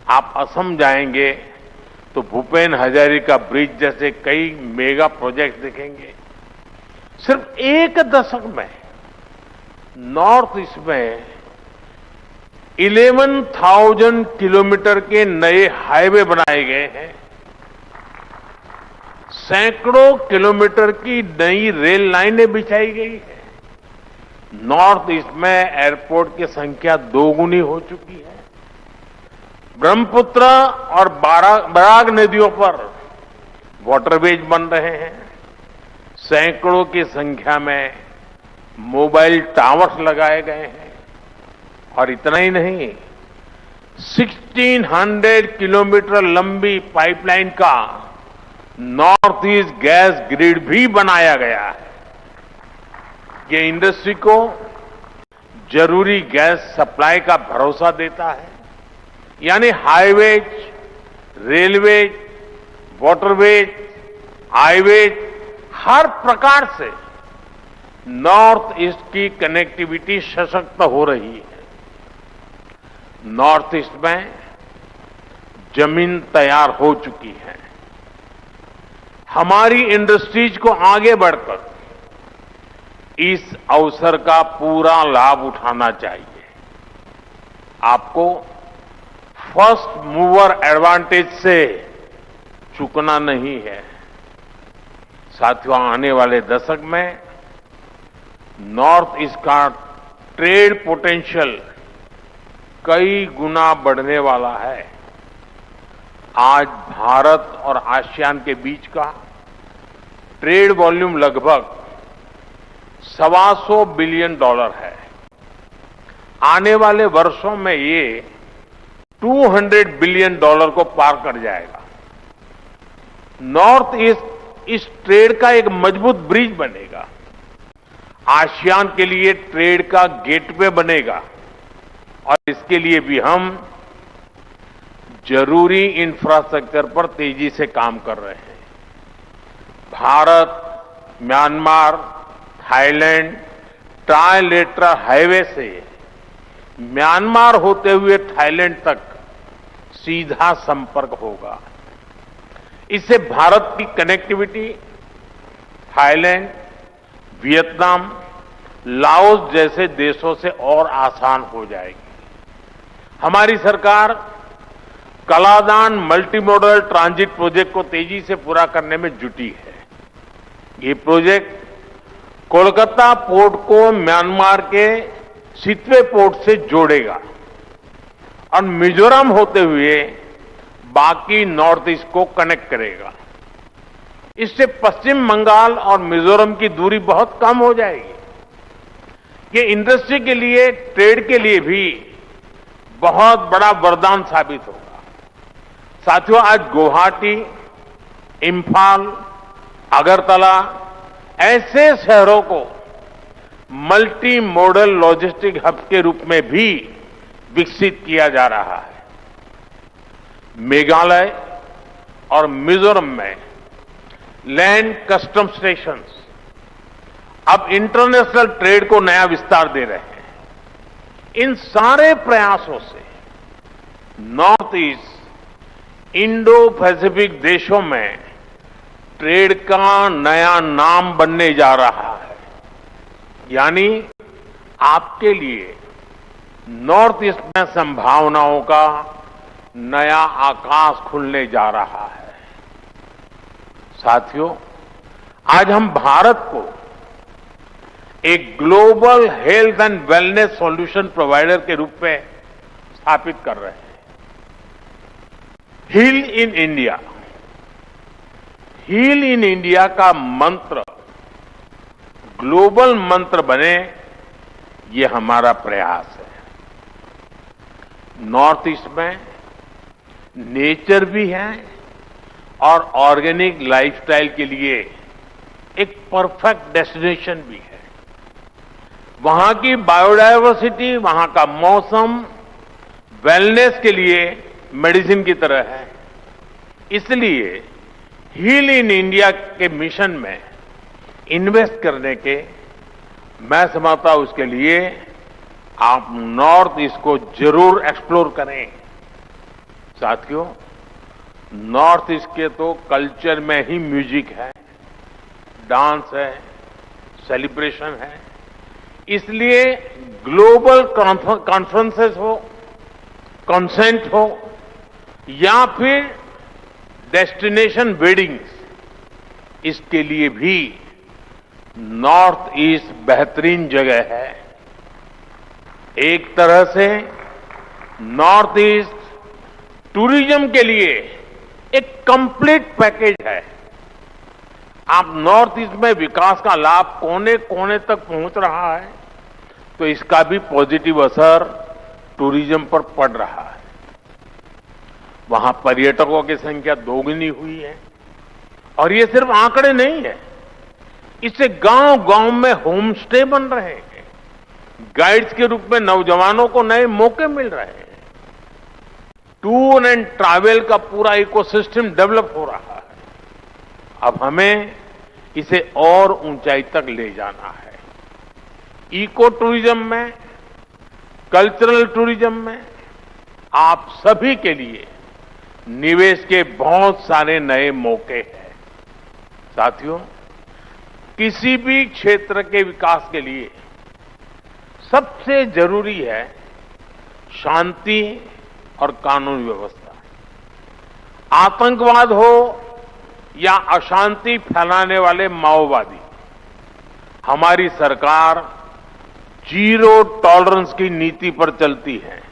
आप असम जाएंगे तो भूपेन हजारिका ब्रिज जैसे कई मेगा प्रोजेक्ट देखेंगे। सिर्फ एक दशक में नॉर्थ ईस्ट में इलेवन थाउजेंड किलोमीटर के नए हाईवे बनाए गए हैं, सैकड़ों किलोमीटर की नई रेल लाइनें बिछाई गई है। नॉर्थ ईस्ट में एयरपोर्ट की संख्या दोगुनी हो चुकी है। ब्रह्मपुत्र और बारा-, बराग नदियों पर वाटरवेज बन रहे हैं। सैकड़ों की संख्या में मोबाइल टावर्स लगाए गए हैं। और इतना ही नहीं, सिक्सटीन हंड्रेड किलोमीटर लंबी पाइपलाइन का नॉर्थ ईस्ट गैस ग्रिड भी बनाया गया है। ये इंडस्ट्री को जरूरी गैस सप्लाई का भरोसा देता है। यानी हाईवेज, रेलवेज, वाटरवेज, हाईवेज, हर प्रकार से नॉर्थ ईस्ट की कनेक्टिविटी सशक्त हो रही है। नॉर्थ ईस्ट में जमीन तैयार हो चुकी है। हमारी इंडस्ट्रीज को आगे बढ़कर इस अवसर का पूरा लाभ उठाना चाहिए। आपको फर्स्ट मूवर एडवांटेज से चूकना नहीं है। साथियों, आने वाले दशक में नॉर्थ ईस्ट का ट्रेड पोटेंशियल कई गुना बढ़ने वाला है। आज भारत और आसियान के बीच का ट्रेड वॉल्यूम लगभग सवा सौ बिलियन डॉलर है। आने वाले वर्षों में ये टू हंड्रेड बिलियन डॉलर को पार कर जाएगा। नॉर्थ ईस्ट इस ट्रेड का एक मजबूत ब्रिज बनेगा, आसियान के लिए ट्रेड का गेटवे बनेगा और इसके लिए भी हम जरूरी इंफ्रास्ट्रक्चर पर तेजी से काम कर रहे हैं। Bharat, Myanmar, Thailand trilateral highway से म्यांमार होते हुए थाईलैंड तक सीधा संपर्क होगा। इससे भारत की कनेक्टिविटी थाईलैंड, वियतनाम, लाओस जैसे देशों से और आसान हो जाएगी। हमारी सरकार कलादान मल्टीमोडल ट्रांजिट प्रोजेक्ट को तेजी से पूरा करने में जुटी है। ये प्रोजेक्ट कोलकाता पोर्ट को म्यांमार के सितवे पोर्ट से जोड़ेगा और मिजोरम होते हुए बाकी नॉर्थ ईस्ट को कनेक्ट करेगा। इससे पश्चिम बंगाल और मिजोरम की दूरी बहुत कम हो जाएगी। ये इंडस्ट्री के लिए, ट्रेड के लिए भी बहुत बड़ा वरदान साबित होगा। साथियों, आज गुवाहाटी, इंफाल, अगरतला ऐसे शहरों को मल्टी मॉडल लॉजिस्टिक हब के रूप में भी विकसित किया जा रहा है। मेघालय और मिजोरम में लैंड कस्टम स्टेशंस अब इंटरनेशनल ट्रेड को नया विस्तार दे रहे हैं। इन सारे प्रयासों से नॉर्थ ईस्ट इंडो पैसिफिक देशों में ट्रेड का नया नाम बनने जा रहा है। यानी आपके लिए नॉर्थ ईस्ट में संभावनाओं का नया आकाश खुलने जा रहा है। साथियों, आज हम भारत को एक global health and wellness solution provider के रूप में स्थापित कर रहे हैं। Heal in India, heal in India का मंत्र ग्लोबल मंत्र बने, ये हमारा प्रयास है। नॉर्थ ईस्ट में नेचर भी है और ऑर्गेनिक लाइफस्टाइल के लिए एक परफेक्ट डेस्टिनेशन भी है। वहां की बायोडायवर्सिटी, वहां का मौसम वेलनेस के लिए मेडिसिन की तरह है। इसलिए हील इन इंडिया के मिशन में इन्वेस्ट करने के, मैं समझता हूं, उसके लिए आप नॉर्थ ईस्ट को जरूर एक्सप्लोर करें। साथियों, नॉर्थ ईस्ट के तो कल्चर में ही म्यूजिक है, डांस है, सेलिब्रेशन है। इसलिए ग्लोबल कॉन्फ्रेंसेस हो, कॉन्सेंट हो, या फिर डेस्टिनेशन वेडिंग्स, इसके लिए भी नॉर्थ ईस्ट बेहतरीन जगह है। एक तरह से नॉर्थ ईस्ट टूरिज्म के लिए एक कंप्लीट पैकेज है। आप नॉर्थ ईस्ट में विकास का लाभ कोने कोने तक पहुंच रहा है, तो इसका भी पॉजिटिव असर टूरिज्म पर पड़ रहा है। वहां पर्यटकों की संख्या दोगुनी हुई है। और ये सिर्फ आंकड़े नहीं है, इससे गांव गांव में होम स्टे बन रहे हैं, गाइड्स के रूप में नौजवानों को नए मौके मिल रहे हैं, टूर एंड ट्रैवल का पूरा इकोसिस्टम डेवलप हो रहा है। अब हमें इसे और ऊंचाई तक ले जाना है। इको टूरिज्म में, कल्चरल टूरिज्म में आप सभी के लिए निवेश के बहुत सारे नए मौके हैं। साथियों, किसी भी क्षेत्र के विकास के लिए सबसे जरूरी है शांति और कानून व्यवस्था। आतंकवाद हो या अशांति फैलाने वाले माओवादी, हमारी सरकार जीरो टॉलरेंस की नीति पर चलती है।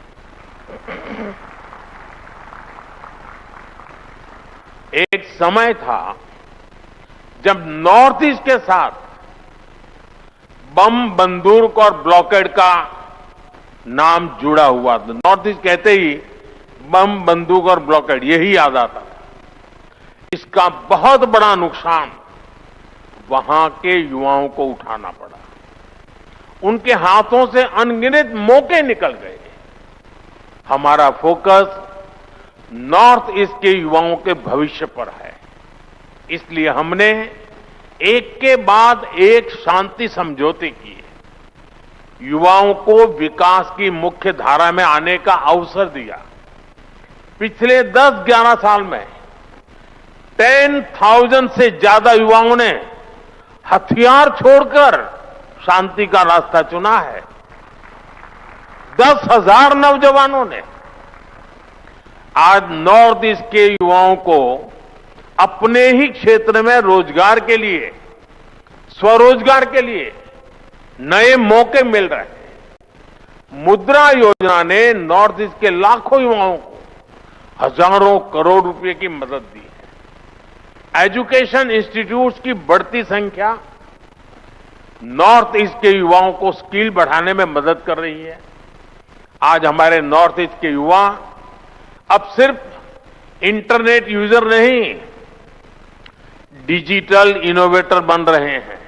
एक समय था जब नॉर्थ ईस्ट के साथ बम, बंदूक और ब्लॉकेड का नाम जुड़ा हुआ था। नॉर्थ ईस्ट कहते ही बम, बंदूक और ब्लॉकेड, यही याद आता था। इसका बहुत बड़ा नुकसान वहां के युवाओं को उठाना पड़ा। उनके हाथों से अनगिनत मौके निकल गए। हमारा फोकस नॉर्थ ईस्ट के युवाओं के भविष्य पर है, इसलिए हमने एक के बाद एक शांति समझौते किए, युवाओं को विकास की मुख्य धारा में आने का अवसर दिया। पिछले दस ग्यारह साल में टेन थाउजेंड से ज्यादा युवाओं ने हथियार छोड़कर शांति का रास्ता चुना है। दस हजार नौजवानों ने। आज नॉर्थ ईस्ट के युवाओं को अपने ही क्षेत्र में रोजगार के लिए, स्वरोजगार के लिए नए मौके मिल रहे हैं। मुद्रा योजना ने नॉर्थ ईस्ट के लाखों युवाओं को हजारों करोड़ रुपए की मदद दी है। एजुकेशन इंस्टीट्यूट्स की बढ़ती संख्या नॉर्थ ईस्ट के युवाओं को स्किल बढ़ाने में मदद कर रही है। आज हमारे नॉर्थ ईस्ट के युवा अब सिर्फ इंटरनेट यूजर नहीं, डिजिटल इनोवेटर बन रहे हैं।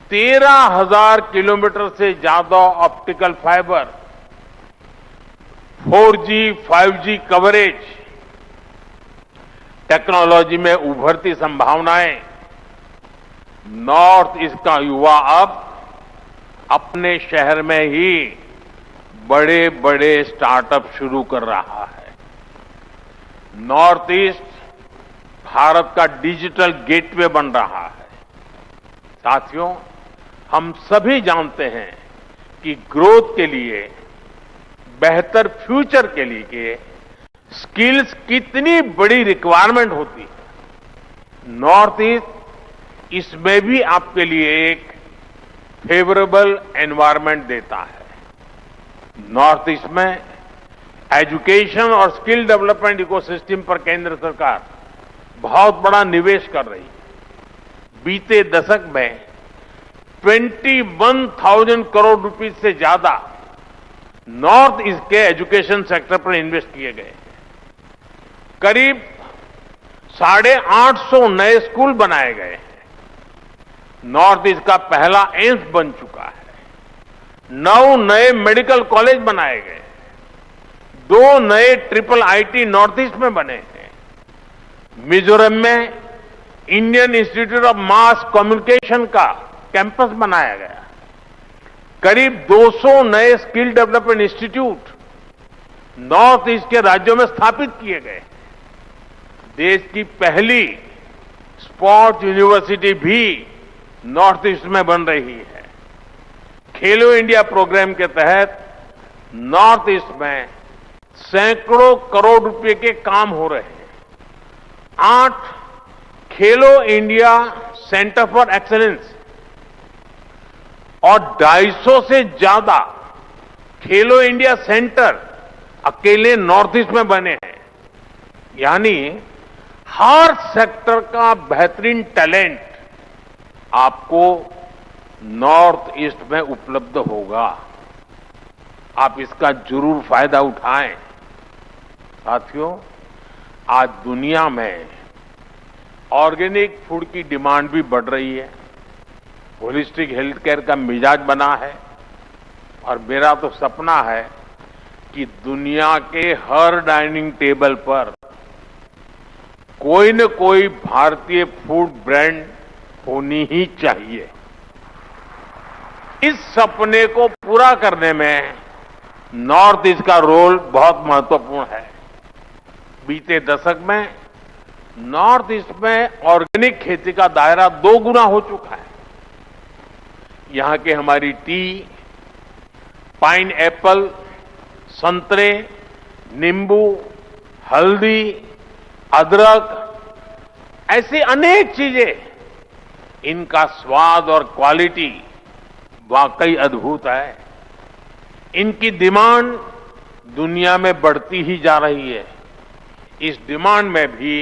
तेरह हजार किलोमीटर से ज्यादा optical fibre, four G, five G coverage, technology में उभरती संभावनाएं। नॉर्थ ईस्ट का युवा अब अपने शहर में ही बड़े-बड़े स्टार्टअप शुरू कर रहा है। नॉर्थ ईस्ट भारत का डिजिटल गेटवे बन रहा है। साथियों, हम सभी जानते हैं कि ग्रोथ के लिए, बेहतर फ्यूचर के लिए, स्किल्स कितनी बड़ी रिक्वायरमेंट होती है, नॉर्थ ईस्ट इसमें भी आपके लिए एक फेवरेबल एनवायरनमेंट देता है। नॉर्थ ईस्ट में एजुकेशन और स्किल डेवलपमेंट इकोसिस्टम पर केंद्र सरकार बहुत बड़ा निवेश कर रही है। बीते दशक में ट्वेंटी वन थाउजेंड करोड़ रुपीस से ज्यादा नॉर्थ ईस्ट के एजुकेशन सेक्टर पर इन्वेस्ट किए गए। करीब साढ़े आठ सौ नए स्कूल बनाए गए। नॉर्थ ईस्ट का पहला एम्स बन चुका है। नौ नए मेडिकल कॉलेज बनाए गए। दो नए ट्रिपल आईटी नॉर्थ ईस्ट में बने हैं। मिजोरम में Indian institute of mass communication का कैंपस बनाया गया। करीब दो सौ नए skill development institute north east के राज्यों में स्थापित किए गए। देश की पहली स्पोर्ट्स यूनिवर्सिटी भी नॉर्थ ईस्ट में बन रही है। खेलो इंडिया प्रोग्राम के तहत नॉर्थ ईस्ट में सैकड़ों करोड़ रुपए के काम हो रहे हैं। आठ खेलो इंडिया सेंटर फॉर एक्सीलेंस और ढाई सौ से ज्यादा खेलो इंडिया सेंटर अकेले नॉर्थ ईस्ट में बने हैं। यानी हर सेक्टर का बेहतरीन टैलेंट आपको नॉर्थ ईस्ट में उपलब्ध होगा। आप इसका जरूर फायदा उठाएं। साथियों, आज दुनिया में ऑर्गेनिक फूड की डिमांड भी बढ़ रही है। होलिस्टिक हेल्थ केयर का मिजाज बना है और मेरा तो सपना है कि दुनिया के हर डाइनिंग टेबल पर कोई न कोई भारतीय फूड ब्रांड होनी ही चाहिए। इस सपने को पूरा करने में नॉर्थ ईस्ट का रोल बहुत महत्वपूर्ण है। बीते दशक में नॉर्थ ईस्ट में ऑर्गेनिक खेती का दायरा दो गुना हो चुका है। यहाँ की हमारी टी, पाइन एप्पल, संतरे, नींबू, हल्दी, अदरक, ऐसी अनेक चीजें, इनका स्वाद और क्वालिटी वाकई अद्भुत है। इनकी डिमांड दुनिया में बढ़ती ही जा रही है। इस डिमांड में भी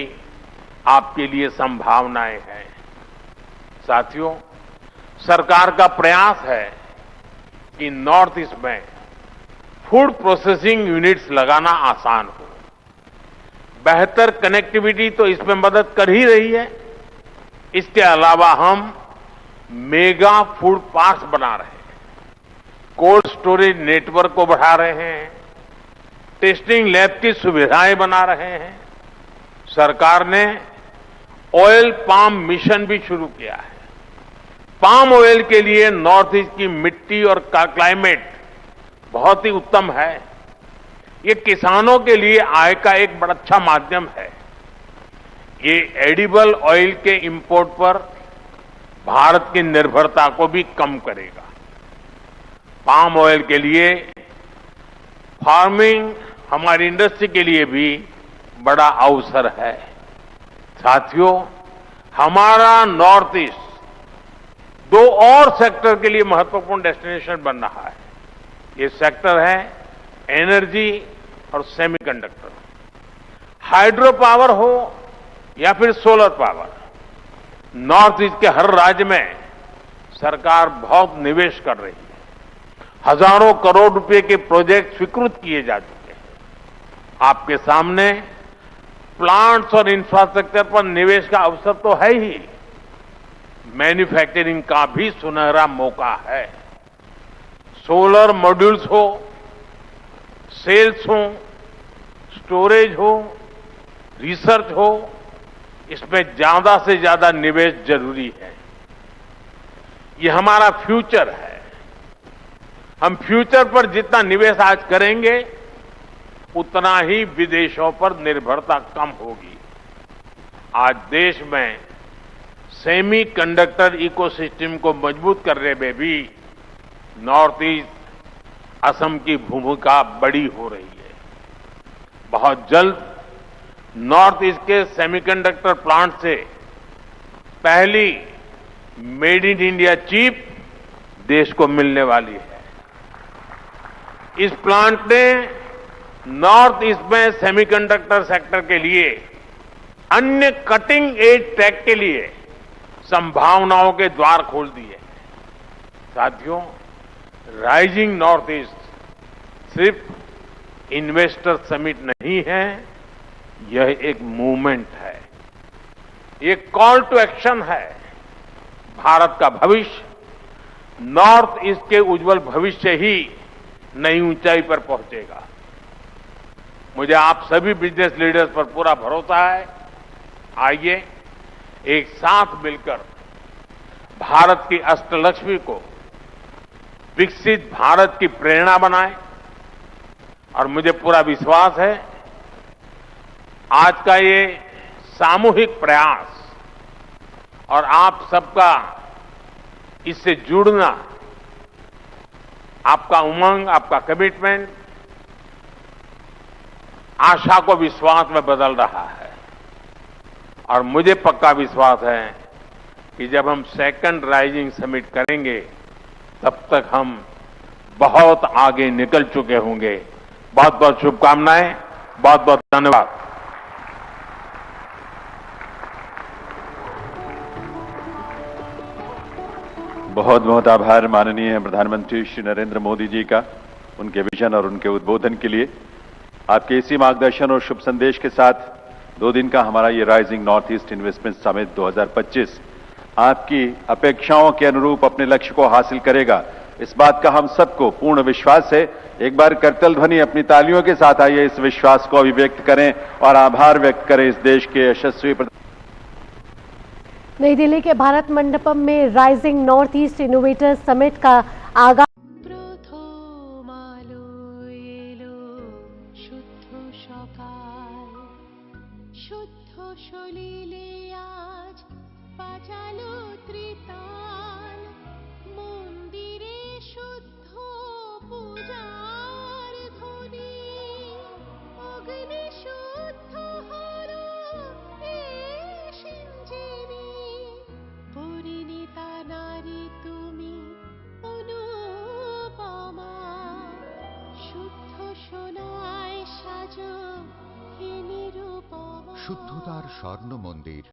आपके लिए संभावनाएं हैं। साथियों, सरकार का प्रयास है कि नॉर्थ ईस्ट में फूड प्रोसेसिंग यूनिट्स लगाना आसान हो। बेहतर कनेक्टिविटी तो इसमें मदद कर ही रही है, इसके अलावा हम मेगा फूड पार्क्स बना रहे हैं, कोल्ड स्टोरेज नेटवर्क को बढ़ा रहे हैं, टेस्टिंग लैब की सुविधाएं बना रहे हैं। सरकार ने ऑयल पाम मिशन भी शुरू किया है। पाम ऑयल के लिए नॉर्थ ईस्ट की मिट्टी और का-, क्लाइमेट बहुत ही उत्तम है। ये किसानों के लिए आय का एक बड़ा अच्छा माध्यम है। ये एडिबल ऑयल के इंपोर्ट पर भारत की निर्भरता को भी कम करेगा। पाम ऑयल के लिए फार्मिंग हमारी इंडस्ट्री के लिए भी बड़ा अवसर है। साथियों, हमारा नॉर्थ ईस्ट दो और सेक्टर के लिए महत्वपूर्ण डेस्टिनेशन बन रहा है। ये सेक्टर है एनर्जी और सेमीकंडक्टर। हाइड्रो पावर हो या फिर सोलर पावर, नॉर्थ ईस्ट के हर राज्य में सरकार बहुत निवेश कर रही है। हजारों करोड़ रुपए के प्रोजेक्ट स्वीकृत किए जा चुके हैं। आपके सामने प्लांट्स और इंफ्रास्ट्रक्चर पर निवेश का अवसर तो है ही, मैन्युफैक्चरिंग का भी सुनहरा मौका है। सोलर मॉड्यूल्स हो, सेल्स हो, स्टोरेज हो, रिसर्च हो, इसमें ज्यादा से ज्यादा निवेश जरूरी है। ये हमारा फ्यूचर है। हम फ्यूचर पर जितना निवेश आज करेंगे, उतना ही विदेशों पर निर्भरता कम होगी। आज देश में सेमीकंडक्टर इकोसिस्टम को मजबूत करने में भी नॉर्थ ईस्ट असम की भूमिका बड़ी हो रही है। बहुत जल्द नॉर्थ ईस्ट के सेमीकंडक्टर प्लांट से पहली मेड इन इंडिया चिप देश को मिलने वाली है। इस प्लांट ने नॉर्थ ईस्ट में सेमीकंडक्टर सेक्टर के लिए, अन्य कटिंग एज टेक के लिए संभावनाओं के द्वार खोल दिए। साथियों, राइजिंग नॉर्थ ईस्ट सिर्फ इन्वेस्टर समिट नहीं है, यह एक मूवमेंट है, ये कॉल टू एक्शन है। भारत का भविष्य नॉर्थ ईस्ट के उज्जवल भविष्य ही नई ऊंचाई पर पहुंचेगा। मुझे आप सभी बिजनेस लीडर्स पर पूरा भरोसा है। आइए, एक साथ मिलकर भारत की अष्टलक्ष्मी को विकसित भारत की प्रेरणा बनाएं। और मुझे पूरा विश्वास है, आज का ये सामूहिक प्रयास और आप सबका इससे जुड़ना, आपका उमंग, आपका कमिटमेंट आशा को विश्वास में बदल रहा है। और मुझे पक्का विश्वास है कि जब हम सेकंड राइजिंग समिट करेंगे, तब तक हम बहुत आगे निकल चुके होंगे। बहुत बहुत शुभकामनाएं, बहुत बहुत धन्यवाद। बहुत बहुत आभार माननीय प्रधानमंत्री श्री नरेंद्र मोदी जी का, उनके विजन और उनके उद्बोधन के लिए। आपके इसी मार्गदर्शन और शुभ संदेश के साथ दो दिन का हमारा ये rising north east investment summit दो हज़ार पच्चीस आपकी अपेक्षाओं के अनुरूप अपने लक्ष्य को हासिल करेगा, इस बात का हम सबको पूर्ण विश्वास है। एक बार करतल ध्वनि अपनी तालियों के साथ आइए, इस विश्वास को अभिव्यक्त करें और आभार व्यक्त करें इस देश के यशस्वी प्रधान- नई दिल्ली के भारत मंडपम में rising north east innovator summit का आगामी প্রথম আলো এলো শুদ্ধ সকাল, শুদ্ধ সলিলে আজ বাজালো ত্রিতাল, মন্দিরে শুদ্ধ পূজার ধ্বনি, অগ্নি শুদ্ধ হলো এ সিঞ্জিনী। পরিণীতা নারী তুমি অনুপমা, শুদ্ধ সোনায় সাজো হে নিরুপমা। শুদ্ধতার স্বর্ণ মন্দির